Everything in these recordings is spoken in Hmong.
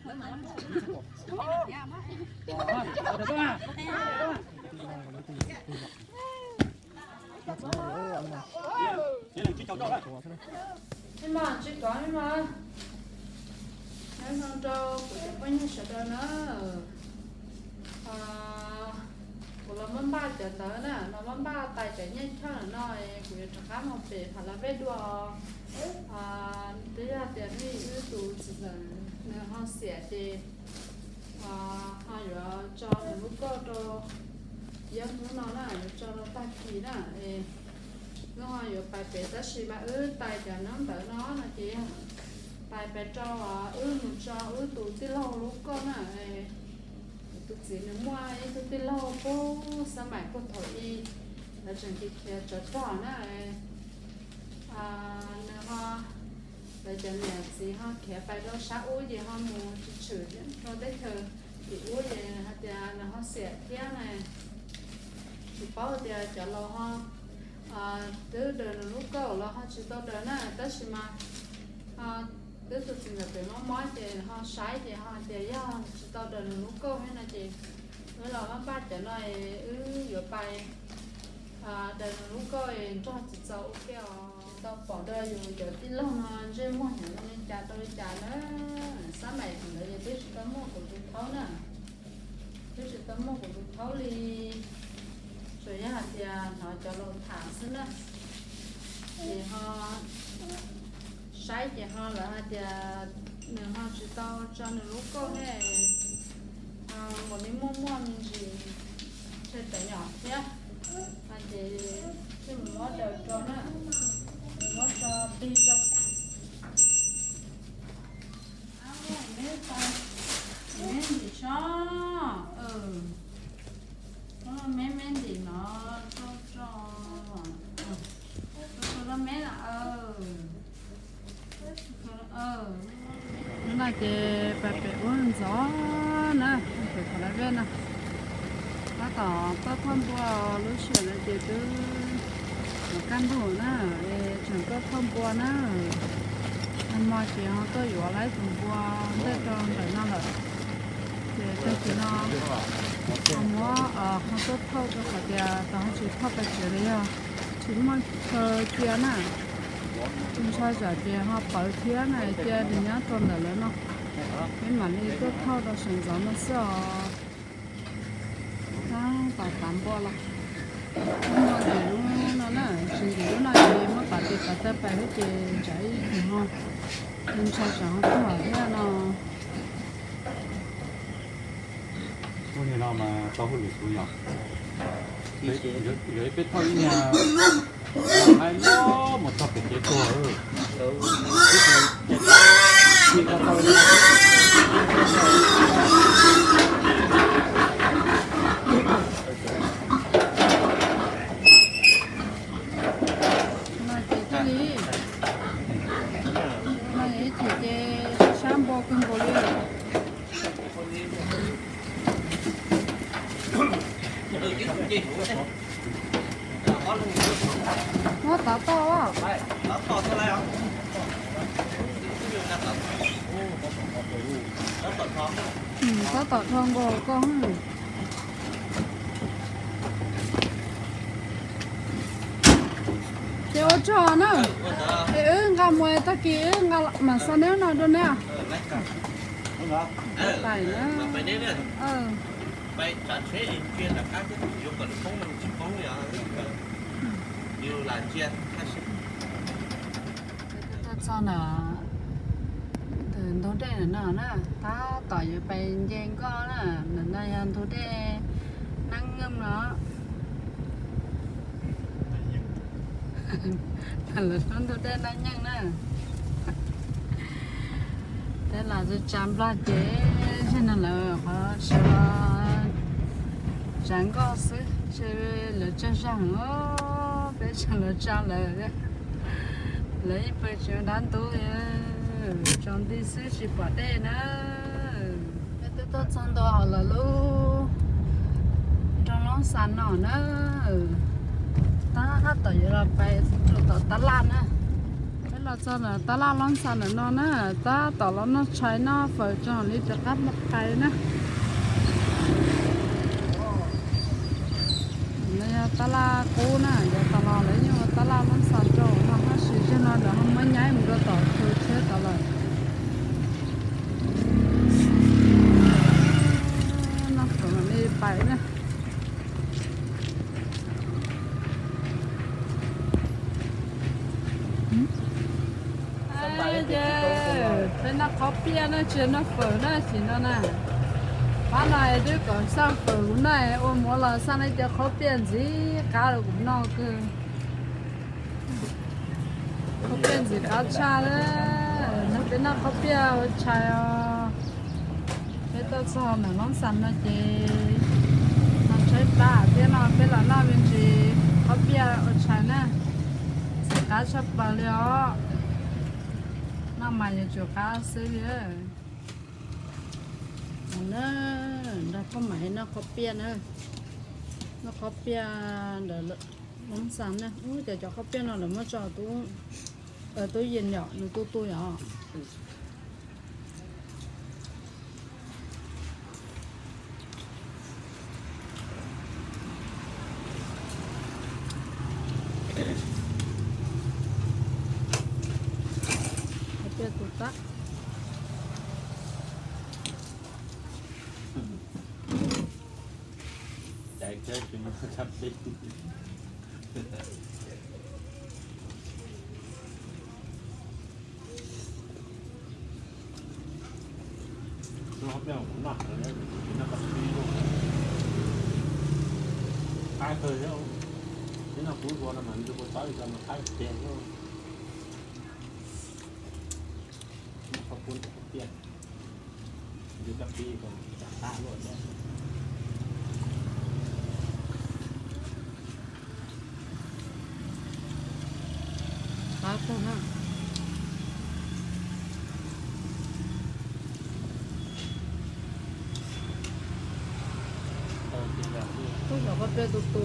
Mej mog, tsis kov mej mog. Nyob zoo rau kuv cov phooj ywg sawv daws na. Kuv los muab npaj cov ntawd na, los muab npaj tais cov nyaj choj no, kuv yuav rov qab mus pem Phav Las Vej dua. Twb yog tias nej wb tus txiv ntxawm nws ho xiam ces ho yuav tso nws lub kauj rau, yog hnub no na, yuav tso rau tag kis na. Wb ho yuav pais pem tab sis mas wb tais cov nyob ntawd no no ces yog tais pais rau, wb mus tso wb tus tij laug lub kauj na. Kuv tus txiv nws muaj ib tug tij laug pub xab maim puag thaum i, lawv tseem khiav khiav tsov rog na. Nws ho, lawv cov niam txiv ho khiav pais rau sab ub ces ho mus tshwm tshwm rau teb chaws tim ub ces hais tias nws ho xiam thiab na. Tsis paub tias cov laus ho twb daws nws lub kauj los ho tsis tau daws na, tab sis mas twb tus txiv ntxawm pem mob mob ces ho saib ces ho tias yog tsis tau daws nws lub kauj thiab no ces wb los maj npaj cov no, wb yuav pais daws nws lub kauj nrog txiv txaus ua ke os. Tau pom dua yus cov tij laug no ntsej muag nyob zoo li cas rau li cas na. Xab maim ntawd ces twb tsis tau muaj kuv tus thaub na, twb tsis tau muaj kuv tus thaub li, tsuas yog hais tias hnov cov laus tham xwb na. Ces ho saib ces ho lawv hais tias nws ho tsis tau tso nws lub kauj ne, npaum li muaj muaj me ntsis tshe tawv nyom thiab. Ces thiaj mus muab daws rau na, mus muab tso plig rau. Me ntim so, me me ntim no, rau rau, rau rau me na. Hnub no ces pais pem ub ntxov na, pem Phav Las Vej no. Tab tom tuaj thauj npua, lub sij hawm no ces twb yuav kaj ntug na, tseem tuaj thauj npua na. Nag hmo ces ho tuaj yuav lawm tus npua ntej rau ntawm no lawm. Ces tag kis no ho muab, ho tuaj thauj rau qhov tias tos ho tsis thauj pais tsev los yog tsis muaj chaw cia na. Ntshai tsam ces ho pawv thiab na, cia nws nyob rau ntawm lawv no, peb mam li tuaj thauj rau sawv ntxov no xwb os. Tab tom tav npua los, npua ntim lub no na, tsis ntim lub no ces muab pav tes pav taw pais thiab ces tsam ib ntsis ho ntshai tsam ho tuag thiab no. Ub, niag no mas tau hauj lwm tus yog, yuav peb thauj ib niag haib loj mus txog pem kev tuag. No ces thiaj li, no ces ib chim ces sab sab npua kawg nkaus li. Muab tov toj. Tab tom dhau nkaus koj. Ces ua tsaug na. Es wb nqa mus tag kis wb nqa mam xa neb no rau neb. Tais na. Tuaj txog ntawm ntug dej ntawm no na, tab tom yuav pais nce nkoj na, ntawm no yog ntug dej Nab Nkeej no. Lawv lub ntug dej Nab Nkeej na. Peb los tsa nplog ces, no lawv qhov sawv los tsav nkoj xwb, lawv tsaug zog os, peb tsaug lawv tsaug lawm. Lawv ib pawg tseem dab ntub, tsaus nti xwb tsis pom dej na. Peb twb tuaj txog ntua hauv lawv lub nroog Loob Xas Nom na. Tab tom yuav los pais rau tom tab laj na. Peb Los txog ntawm tab laj Loob Xas ntawm no na, tab tom los noj tshais noj fawm tso li rov qab mus qhais na. No yog tab laj qub na, yav tas los lawv yeej ua tab laj Loob Xas rau no tab sis zaum no lawv ho muab nyaib mus rau tom chaw tsheb tod lawm. Noj fawm mam li pais na. Peb noj qhob piaj na, tsis noj fawm na, sim no na. Pab no twb kom xaj fawm kuv noj, ua muav los xaj no cov qhob piaj ntxim qab rau kuv noj kawg. Qhob piaj ntxim qab tshaj na. Nrog peb noj qhob piaj ua tshais os. Peb tuaj txog ntawm Loob Xas no ces no tshaib plab thiab no peb los noj me ntsis qhob piaj ua tshais na. Ntxim qab tshaj plaws li os. Noj mas yuav tsum qab xwb li. Nrog poj mam noj qhob piaj na. Noj qhob piaj ntawm Loob Xas na. Ub, cov cov qhob piaj no lawv muab tso tub yees yom, nws tu tu yom. Qhob piaj tu tag. Qaib kawg thiab, ib no kuv ua no mas nws ua txawv li ko mas qaib tiag thiab. Qhov pub ntawm qhov tiaj, nws kab pib kom cam qab luaj thiab. Qab kawg na. Koj xyov qhob piaj tu tu.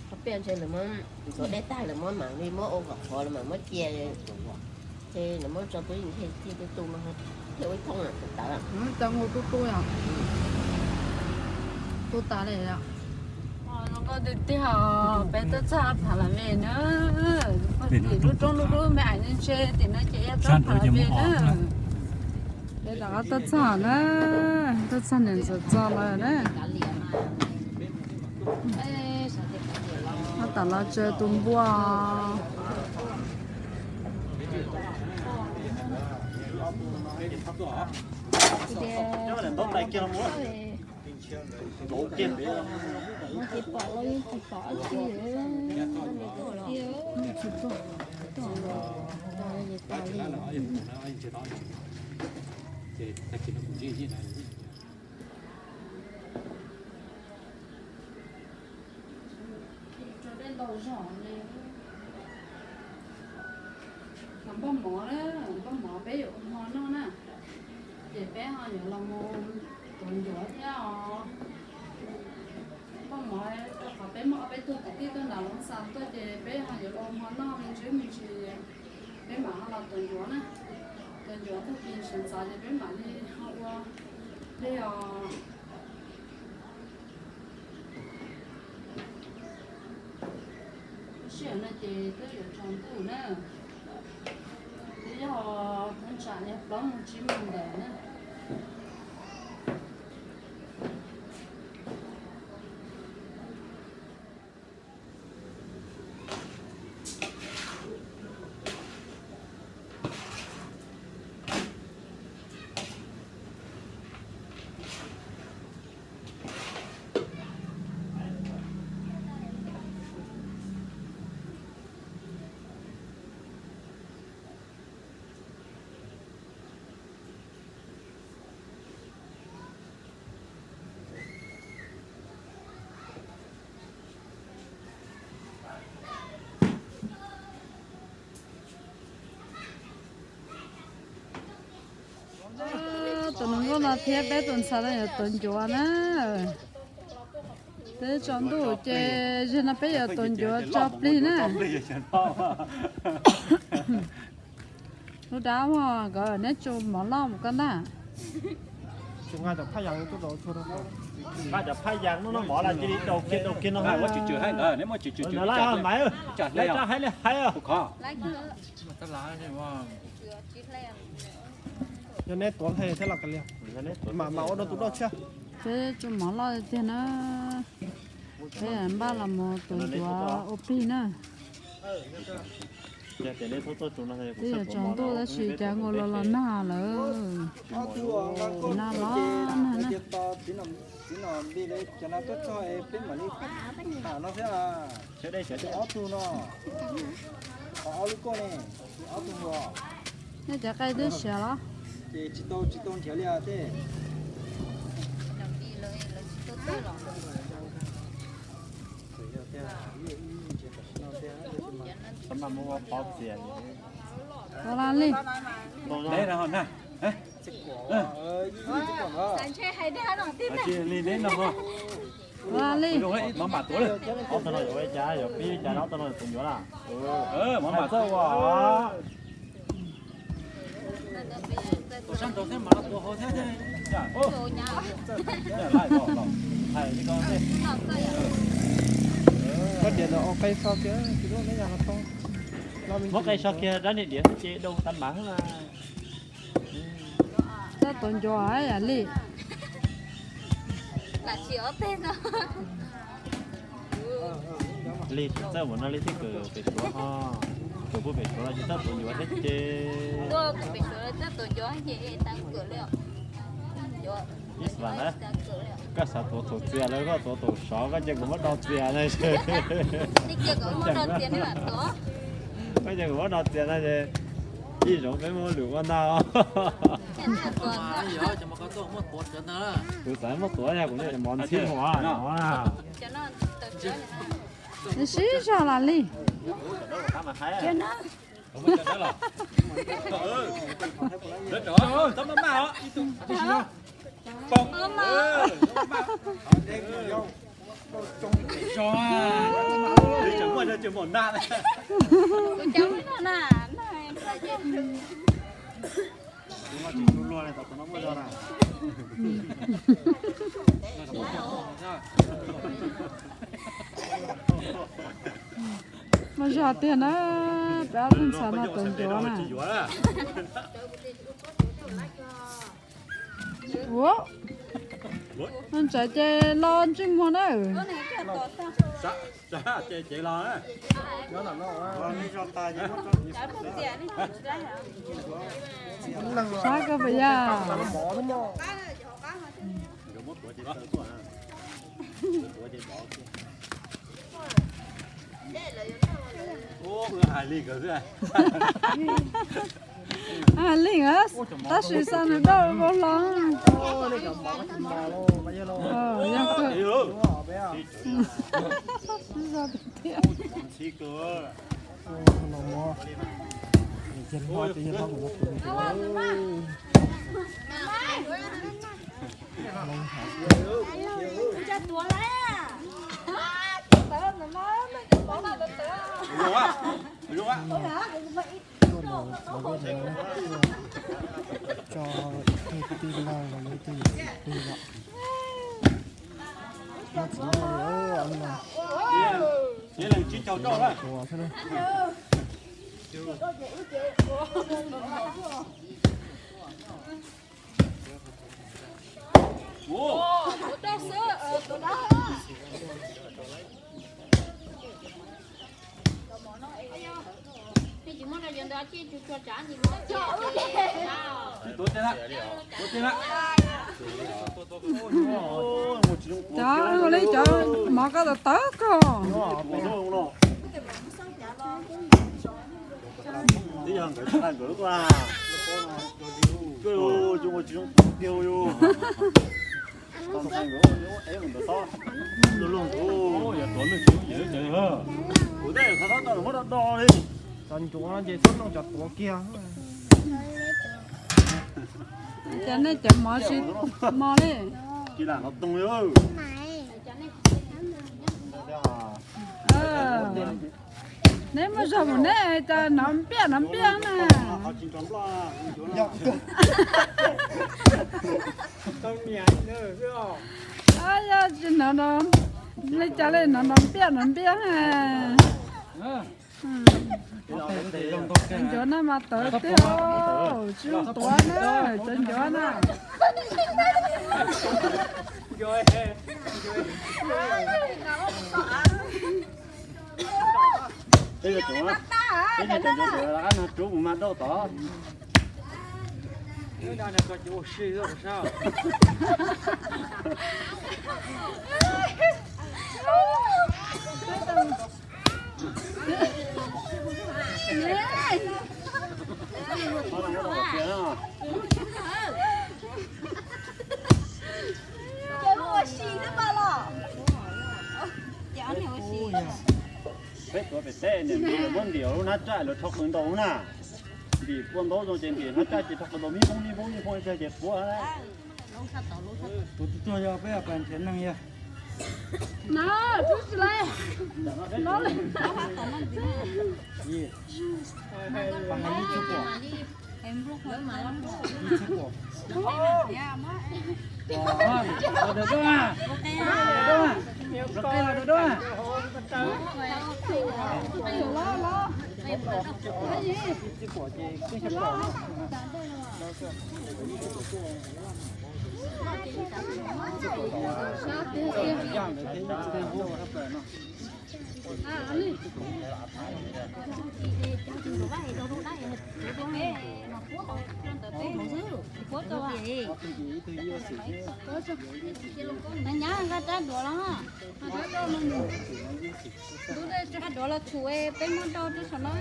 Qhob piaj ntshe lawv muab ntxuav dej tag lawv muab mam li muab ua kom qhuav lawv mam muab cia, ces lawv muab tso tub yees thiaj tu tu no, thiaj ua ib thooj tawv. Cov nqus tu tu yom, tu tas li yom. Zoo nkauj tiag tiag, peb tuaj txog Phav Las Vegas na. Tim lub roob lub lub me ais ntshe tim no ces yog roob Phav Las Vegas na. Peb rov qab tuaj txog na, tuaj txog niam ntxawm txog lawm na. Tab tom los tsaws tus npua. Rau dej ntau zog li. Npaj mov na, npaj mov peb yuav ua hmo noj na, ces peb ho yuav los mus tuav ncuav thiab os. Npaj mov rau qhov peb muaj ob peb tug kwv tij tuaj nram Loob Xas tuaj ces peb ho yuav los ua hmo noj me ntsis me ntsis, peb mam ho los tuav ncuav na. Tuav ncuav tag kis sawv ntxov ces peb mam li ho ua dej os. Lub sij hawm no ces twb yuav tsaus ntuj na, twb yog thaj tsam li plaub moos tsib moos ntawd na. Tuaj no thiab peb tus ntxhais no yuav tuav ncuav na. Twb tsaus ntuj ces zaum no peb yuav tuav ncuav tso plig na. Lub dab muag nkawd neb tsu mov loj mus koj na. Nqa cov phaj yas no no mov las cia li daus kiag daus kiag no. Neb muaj tswm tswm tswm, lawv tsa hais li hais. Yog neb tuav hle thiab los kav liam, mam mam ua rau tus dauj tshiab. Peb tsu mov loj tiag na. Peb npaj los mus tuav ncuav ua plig na. Twb yuav tsaus ntuj tab sis cas nkaus los los nag lawm. Nag los nag na. Nej cov qaij twb siav los? Ua li, li, ob tug no yuav ua li cas, yuav pib li cas, ob tug no yuav tuav ncuav na. Mov mam txawj ua. Koj tias ntawd ua qe so kiag, muab qe so kiag dab niag diav xwb ces dau tas mav xwb na. Txawj tuav ncuav yam li. Li tsis txawj ua no li tib kawm pem Suav ho, kawm puag pem Suav los tsis txawj tuav ncuav thiab ces. Ib xwm na, koj xav tuav thaum txias lawm koj tuav thaum sov koj cia kuv muab do txias na. Koj cia kuv muab do txias na ces ib zaug peb muab lwm ua ntag. Kuv xav muab tuav yog kuv mov ntxhib hua no. Sib zog los li. Muaj zog tiag na, peb ob tug ntxhais no tuav ncuav na. Ua, no ntsav ces los ntsej muag na. Sab koj puas yog? Hais li, tab sis xa nws daj vau hlo. Tso ib tug tij laug los yog ib tug yawm txiv plig lawm. Nyob txiv noj li no, tuav xwb na. Cov ua li cov mov koj tawv tawv koj. Kuv tej muab do do li. Cov ncuav no ces txhob noj cov tuav kiag. Cas nej cov mov tsis mos li? Neb muaj zog mus neb cas hnov npiaj hnov npiaj na. Yog tsis hnov, li cas li hnov npiaj hnov npiaj na. Cov ncuav na mas tawv tiag, tsis zoo tuav na, cov ncuav na. Peb cov ncuav, peb cov ncuav rub mus mas dauj tod. Peb tuav pem teb niam ntim muab ntim lub hnab tsaj lawv rho qw ntau na. Ntim pua ntaub zoo ces ntim hnab tsaj ces rho qw ntau, nij poob nij poob nij poob ces puab. Tus tuag yog peb pas nrhiav neeg yog. Nyab nqa rab duav los, rab duav los tshum peb muab rau rau saum no.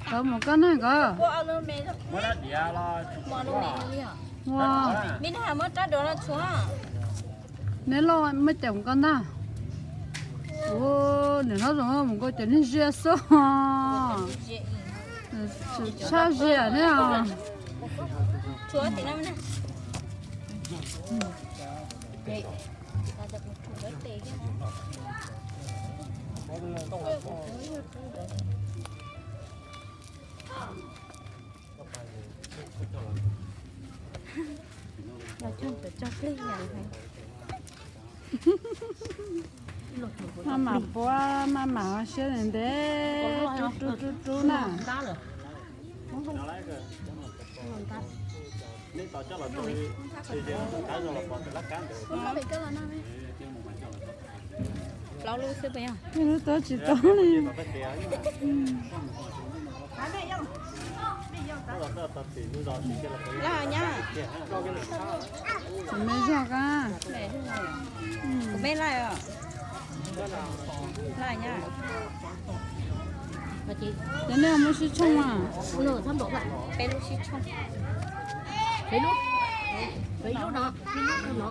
Koj mus koj neeg koj. Muab rab diav los tshum. Ua, muab rab duav los tshum. Neb loj muab cawm koj ntag. Ua, niam hlob zoo mus koj cawm niag ziab xwb. Tshaj ziab ne. Maj mam puab, maj mam siab ntev, rub rub rub rub na. Plaub lub xwb puas yog? Ib lub tub tsis tau li. Laj nyab. Kuv me zog ka. Kuv me laj os. Laj nyab. Cov nej muab sib tshooj mas. Peb lub sib tshooj. Peb lub. Peb lub no.